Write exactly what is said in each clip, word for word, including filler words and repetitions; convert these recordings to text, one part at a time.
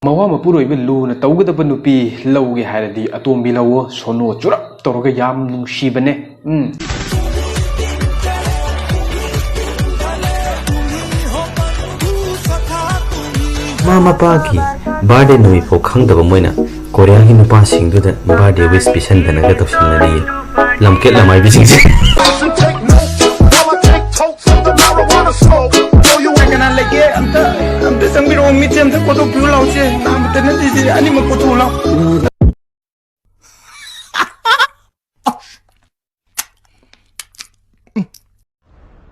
ꯃꯋꯥ ꯃꯄꯨꯔꯣꯏꯕ ꯂꯨꯅ ꯇꯧꯒꯗꯕ ꯅꯨꯄꯤ ꯂꯧꯒꯦ ꯍꯥꯏꯔꯗꯤ ꯑꯇꯣꯝꯕꯤ ꯂꯧꯋꯣ, ꯁꯣꯅꯣ ꯆꯨꯔꯞ ꯇꯧꯔꯒ ꯌꯥꯝ ꯅꯨꯡꯁꯤꯕꯅꯦ꯫ ꯎꯝ꯫ ꯃꯃꯥ ꯃꯄꯥꯒꯤ ꯕꯥꯔꯗꯦ ꯅꯨꯃꯤꯠ ꯐꯥꯎ ꯈꯪꯗꯕ ꯃꯣꯏꯅ ꯀꯣꯔꯤꯌꯥꯒꯤ ꯅꯨꯄꯥꯁꯤꯡꯗꯨꯗ ꯕꯥꯔꯗꯦ ꯋꯤꯁ ꯄꯤꯁꯟꯗꯅꯒ ꯇꯧꯁꯟꯅꯔꯤꯌꯦ꯫ ꯂꯝꯀꯦꯠ ꯂꯃꯥꯏꯕꯤꯁꯤꯡꯁꯦ꯫ ꯀꯅꯥ ꯂꯩꯒꯦ? ꯑꯝꯇ, ꯑꯝꯇ ꯆꯪꯕꯤꯔꯛꯑꯣ, ꯃꯤꯠꯁꯦ ꯑꯝꯇ ꯀꯣꯠꯊꯣꯛꯄꯤꯌꯨ ꯂꯥꯎꯁꯦ꯫ ꯅꯥꯃꯠꯇ ꯅꯠꯇꯦ ꯁꯤ, ꯑꯅꯤꯃꯛ ꯀꯣꯠꯊꯣꯛꯎ ꯂꯥꯎ꯫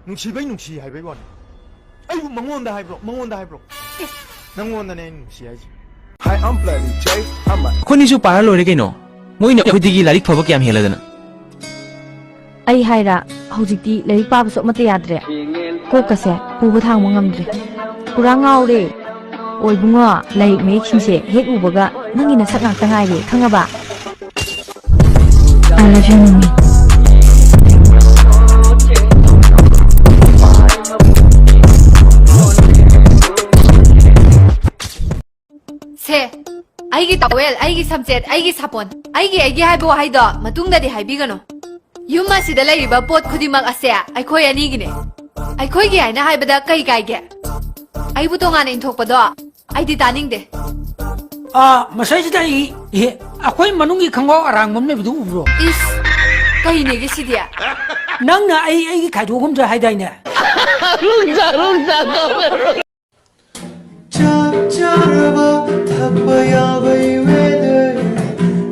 ꯅꯨꯡꯁꯤꯕꯩ ꯅꯨꯡꯁꯤ ꯍꯥꯏꯕꯩ ꯋꯥꯅꯤ꯫ ꯑꯩꯕꯨ ꯃꯉꯣꯟꯗ ꯍꯥꯏꯕ꯭ꯔꯣ? ꯃꯉꯣꯟꯗ ꯍꯥꯏꯕ꯭ꯔꯣ? ꯅꯪꯉꯣꯟꯗꯅꯦ ꯑꯩꯅ ꯅꯨꯡꯁꯤ ꯍꯥꯏꯁꯦ꯫ Hi, I'm planning Jay. I'm a ꯑꯩꯈꯣꯏꯅꯤꯁꯨ ꯄꯥꯔ ꯂꯣꯏꯔꯦ ꯀꯩꯅꯣ꯫ ꯃꯣꯏꯅ ꯑꯩꯈꯣꯏꯗꯒꯤ ꯂꯥꯏꯔꯤꯛ ꯐꯕ ꯀꯌꯥꯝ ꯍꯦꯜꯂꯗꯅ꯫ ꯑꯩ ꯍꯥꯏꯔ, ꯍꯧꯖꯤꯛꯇꯤ ꯂꯥꯏꯔꯤꯛ ꯄꯥꯕꯁꯨ ꯑꯃꯠꯇ ꯌꯥꯗ꯭ꯔꯦ꯫ ꯀꯣꯛꯀꯁꯦ ꯄꯨꯕ ꯊꯥꯡꯕ ꯉꯝꯗ꯭ꯔꯦ꯫ ꯄꯨꯔꯥ ꯉꯥꯎꯔꯦ꯫ ꯑꯣꯏꯕꯨꯡꯉꯣ, ꯂꯥꯏꯔꯤꯛ ꯃꯌꯦꯛꯁꯤꯡꯁꯦ ꯍꯦꯛ ꯎꯕꯒ ꯅꯪꯒꯤ ꯅꯁꯛ ꯉꯥꯛꯇ ꯉꯥꯏꯔꯦ, ꯈꯪꯉꯕ? I love you, ꯃꯃꯤ꯫ ꯁꯦ, ꯑꯩꯒꯤ ꯇꯋꯦꯜ, ꯑꯩꯒꯤ ꯁꯝꯆꯦꯠ, ꯑꯩꯒꯤ ꯁꯥꯄꯣꯟ, ꯑꯩꯒꯤ, ꯑꯩꯒꯤ ꯍꯥꯏꯕ ꯋꯥꯍꯩꯗꯣ ꯃꯇꯨꯡꯗꯗꯤ ꯍꯥꯏꯕꯤꯒꯅꯨ꯫ ꯌꯨꯝ ꯑꯁꯤꯗ ꯂꯩꯔꯤꯕ ꯄꯣꯠ ꯈꯨꯗꯤꯡꯃꯛ ꯑꯁꯦ ꯑꯩꯈꯣꯏ ꯑꯅꯤꯒꯤꯅꯦ꯫ ꯑꯩꯈꯣꯏꯒꯤ ꯍꯥꯏꯅ ꯍꯥꯏꯕꯗ ꯀꯩ ꯀꯥꯏꯒꯦ? ꯑꯩꯕꯨ ꯇꯣꯉꯥꯟꯅ ꯏꯟꯊꯣꯛꯄꯗꯣ ꯑꯩꯗꯤ ꯇꯥꯅꯤꯡꯗꯦ꯫ ꯑꯥ, ꯃꯁꯤꯗꯩꯁꯤꯗ ꯑꯩ, ꯏꯍꯦ, ꯑꯩꯈꯣꯏ ꯃꯅꯨꯡꯒꯤ ꯈꯣꯡꯒ꯭ꯔꯥꯎ ꯑꯔꯥꯡꯕ ꯑꯃ ꯂꯩꯕꯗꯨ ꯎꯕ꯭ꯔꯣ? ꯏꯁ, ꯀꯩꯅꯦꯒꯦ ꯁꯤꯗꯤ? ꯅꯪꯅ ꯑꯩ, ꯑꯩꯒꯤ ꯈꯥꯏꯗꯣꯛꯑꯒꯨꯝꯁꯨ ꯍꯥꯏꯗꯥꯏꯅꯦ? ꯆꯞ ꯆꯥꯔꯕ ꯊꯛꯄ ꯌꯥꯕꯩ weather,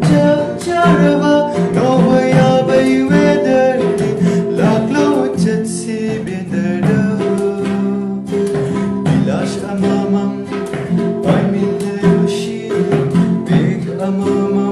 ꯆꯞ ꯆꯥꯔꯕ ꯅꯧꯕ ꯌꯥꯕꯩ weather, ꯂꯥꯛꯂꯣ ꯆꯠꯁꯤ ꯕꯦꯟꯗꯔꯗ꯫ ꯒꯤꯂꯥꯁ ꯑꯃꯃꯝ ꯄꯥꯏꯃꯤꯟꯅꯔꯨꯁꯤ, bag ꯑꯃꯃꯝ